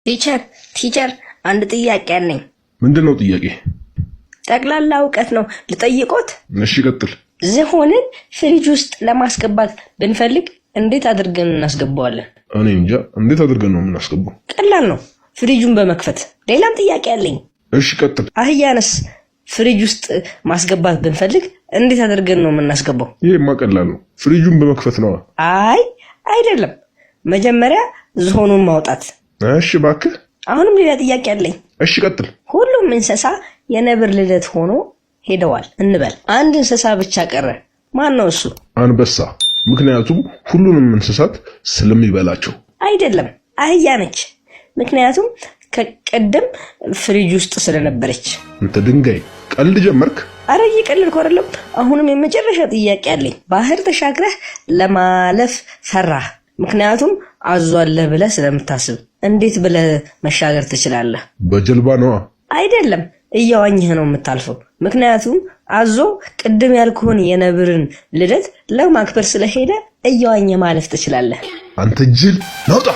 Teacher, teacher፣ አንድ ጥያቄ አለኝ። ምንድን ነው ጥያቄ? ጠቅላላ እውቀት ነው፣ ልጠይቆት? እሺ ቀጥል። ዝሆንን ፍሪጅ ውስጥ ለማስገባት ብንፈልግ እንዴት አድርገን እናስገባዋለን? እኔ እንጃ፣ እንዴት አድርገን ነው የምናስገባው? ቀላል ነው፣ ፍሪጁን በመክፈት። ሌላም ጥያቄ አለኝ። እሺ ቀጥል። አህያንስ ፍሪጅ ውስጥ ማስገባት ብንፈልግ እንዴት አድርገን ነው የምናስገባው? ይሄማ ቀላል ነው፣ ፍሪጁን በመክፈት ነዋ። አይ አይደለም፣ መጀመሪያ ዝሆኑን ማውጣት። እሺ እባክህ። አሁንም ሌላ ጥያቄ አለኝ። እሺ ቀጥል። ሁሉም እንስሳ የነብር ልደት ሆኖ ሄደዋል እንበል። አንድ እንስሳ ብቻ ቀረ። ማን ነው እሱ? አንበሳ። ምክንያቱም ሁሉንም እንስሳት ስለሚበላቸው። አይደለም፣ አህያ ነች። ምክንያቱም ከቀደም ፍሪጅ ውስጥ ስለነበረች። አንተ ድንጋይ፣ ቀልድ ጀመርክ? አረ እየቀለድኩ አይደለም። አሁንም የመጨረሻ ጥያቄ አለኝ። ባህር ተሻግረህ ለማለፍ ፈራህ። ምክንያቱም አዞ አለ ብለህ ስለምታስብ እንዴት ብለህ መሻገር ትችላለህ? በጀልባ ነዋ። አይደለም፣ እየዋኘህ ነው የምታልፈው። ምክንያቱም አዞ ቅድም ያልኩህን የነብርን ልደት ለማክበር ስለሄደ እየዋኘህ ማለፍ ትችላለህ። አንተ ጅል፣ ናውጣ!